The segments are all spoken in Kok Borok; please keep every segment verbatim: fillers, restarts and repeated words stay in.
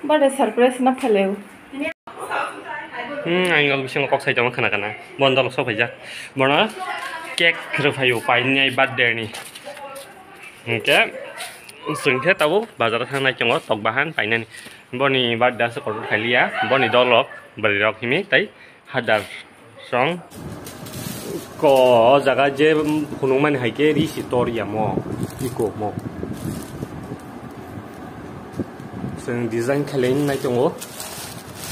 Birthday surprise na phaleo. Hmm, ang o bisingo kok sai tongma khna khna. Bon dol sok phaijak. Bono cake rwphaio painai birthday ni. Hinkhe chwng khe tabuk bazar o thang nai tongo tok bahan painani. Boni birthday aswk kotor khailiya. Boni dolok bwrwi rok himi tei hadar song ko o jaga je phunukmani hai khe ri si tor ya mo iko mo. Chwng design khlai nai tongo.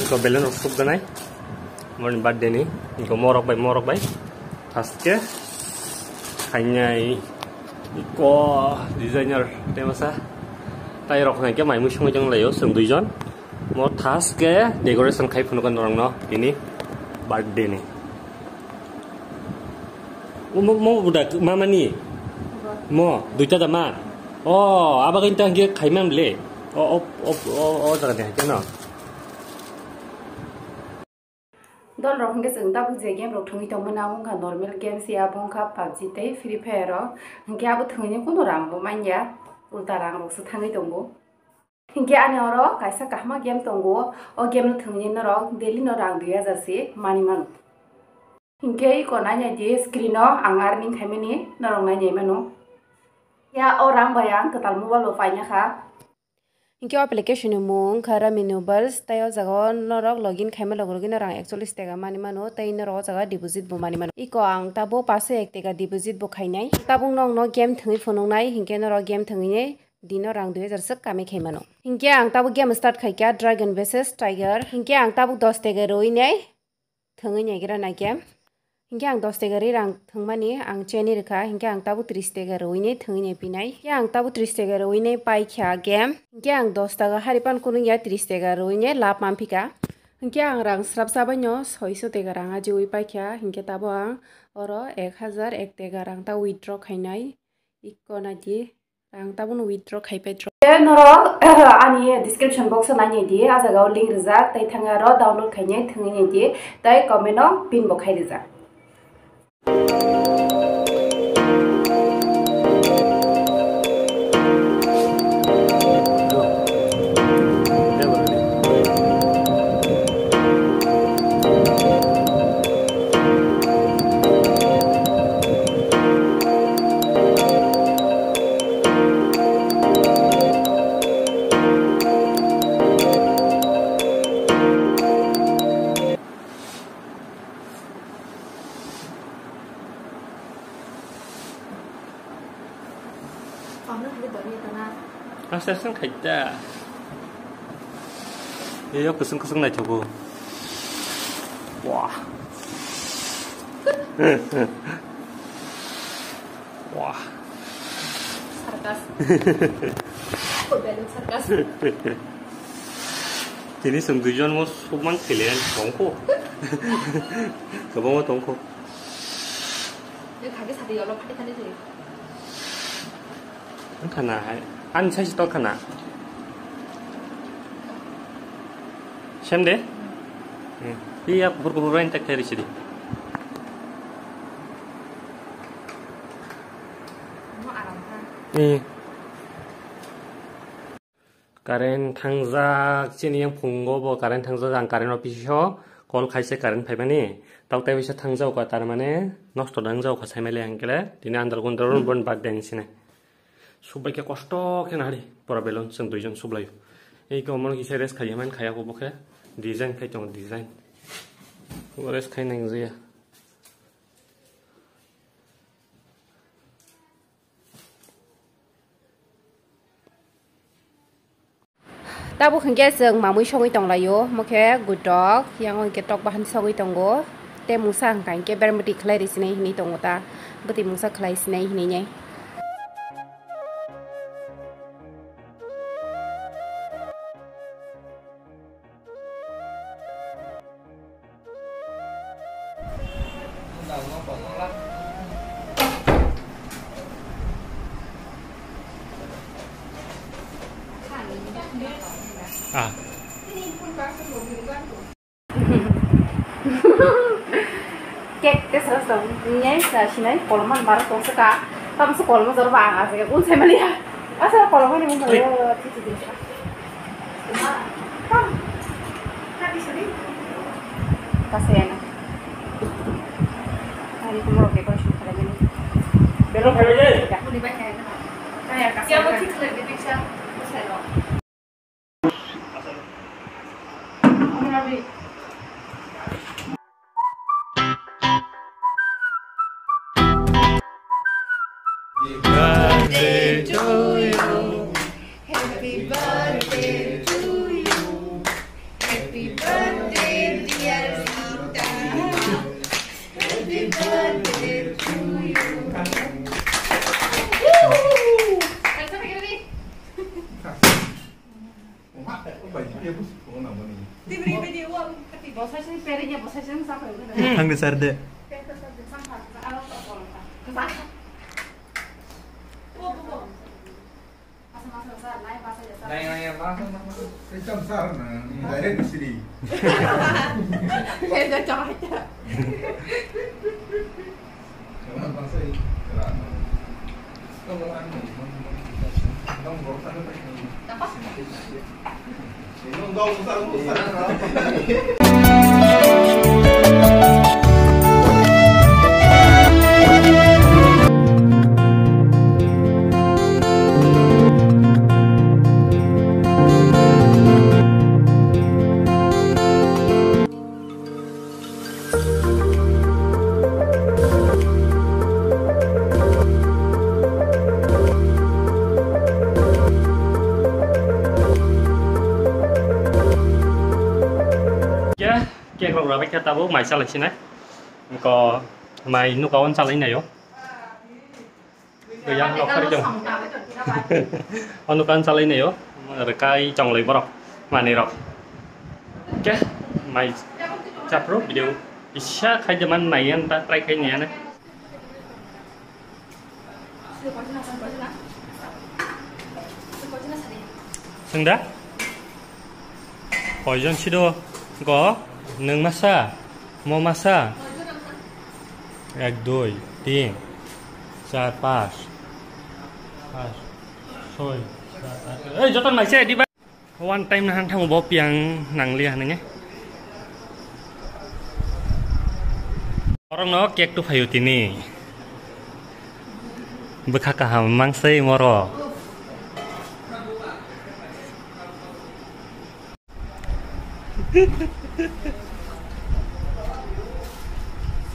Iko balloon rok sukjaknai. Moni birthday ni. Iko morok bai morok bai. First khe khainai. Iko designer tei masa. Tai rok hai khe mai mui songwi tong laio chwng duijon. Mo thaske decoration khai phunukha norokno bini birthday ni. Mo, mo, mo budak mama ni? Mo, duita da ma? O, abo kain tang khe khai man le. O, o, o, o, o jaga de hai no. Dol rok hwnkhe chwng tabuk je game rok thwngwi tongmani abo wngkha normal games ya, abo wngkha PUBG tei Free Fire rok. Hwnkhe abo thwngwi kunu rang bo manya, ulta rang rok se thangwi tongo. Hinkhe ani oro kaisa kahma game tongo, o game no thwngwi norok daily no rang dui hajar se mani mano. Hinkhe iko nainai di screen o ang earning khaimani norok nainai mano. Ya o rang bai ang kwtal mobile bo paina kha. Hinkhe o application ni mung wngkha Rummy Nobles, tei o jaga o norok login khaima logi logi no rang ekchollis teka mani mano, tei norok o jaga deposit bo mani mano. Iko ang tabuk paso ek teka deposit bo khainai. Tabuk nokno game thwngwi phunuknai, hinkhe norok game thwngwi dino rang dui hajar swk kamai khai mano. Hinkhe ang tabuk game start khaikha Dragon versus Tiger. Hinkhe ang tabuk dos teka rwui nai thwngwi naigra nai game. Hinkhe ang dos teka ri rang thwngmani ang cheni rwkha. Hinkhe ang tabuk tris teka rwui nai thwngwi nai pinai. Hinkhe ang tabuk tris teka rwui nai paikha game. Hinkhe ang dos taka hari pan kunung ya tris teka rwui nai lab manphika. Hinkhe ang rang srap sabaino soiso teka rang ajiui paikha. Hinkhe tabuk ang oro ek hajar ek teka rang ta withdraw khainai. Iko naidi. Ang tabukno withdraw khai pai draw. Tei norok ani description box o nainai di, a jaga o link rijak, tei thangwi aro download khainai thwngwi nai di, tei comment o pin bo khai rijak. Aste aste khai ta. Eyo kusung kusung naithogo. Wah. Wah. Sarkas. Kok belum sarkas. Tini chwng duijon mo subman kele tongkho. Kwbangma tongkho. Wngkha na hai. Ani size tor khana. Sem de? Hmm. Iya, kubur kubur lain tak teri sidi. Iya. Current thangjak, chini yang phungo bo current thangjak, ang current office o call khaise current phaimani, tok tei bisa thangjak kha, tar mane nosto nangjak kha, saimali ang kele, tini andar gundar bon bad den sine. Subai khe kosto khe nari, pora belon chwng duijon sublai. Ei ko mon kisa rest khaiya man khaiya ko bo khe, design khai tong design. Rest khai nang jaya. Tabuk hinkhe chwng mamui sogwi tonglaio, omo khe gutok, yang hinkhe tok bahan sogwi tongo, tei mungsa hwnkha hinkhe bermwtwi khlai rw sinai hinwi tongo ta, bwtwi mungsa khlai sinai hinwi nai. Ah. Cake tei sara song, ngai sa sinai, kolom man bar tong saka, tam su kolom jor ba ang asake, un sai mali ya. Asa kolom ni mun thang yo, titi din sa. Kasayana. Hari ko morok decoration khaimani. Belok khaimani. Birthday to you. Happy birthday to you. Happy birthday, dear Sita. Happy birthday to you. Thangni sar de. Khe, cake rok rabai khe tabuk mai chalai sinai. Ko mai nuka on chalai naio. Yang rok hari jong. Onu kan salai naio. Rekai chonglai borok. Mani rok. Oke. Mai chapro video. Isa khai jaman naian ta try khai naian. Sengda? Koijon sido go? Nwng masa? Mo masa? Ek, dui, tin, char, pas, pas, soi, sat, at. Ei, joto naise, di ba? One time na hang thango bo piang nang liya hanenge. Orong no cake tu phayo tini. Bwkha kaham mangsai moro.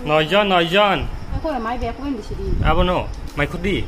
Noijon, noijon. Ako mai be ako bisi di. Abono, mai khudi.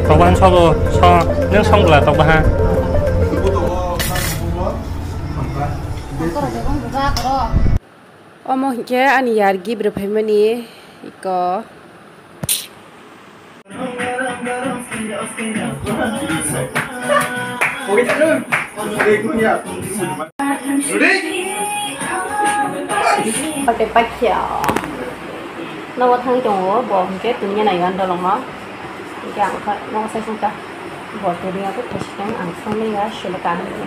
Tokban sabo, so, neng song bwla tokbaha. Omo hinkhe ani yar gift rwphaimani iko. Pate paikya. Nogo thang tongo, bo hinkhe tungya naiwan dolongo. Hinkhe ang kha nogo sai sungkha. Bo turiya ko thesitong ang songni ya sele kanwi.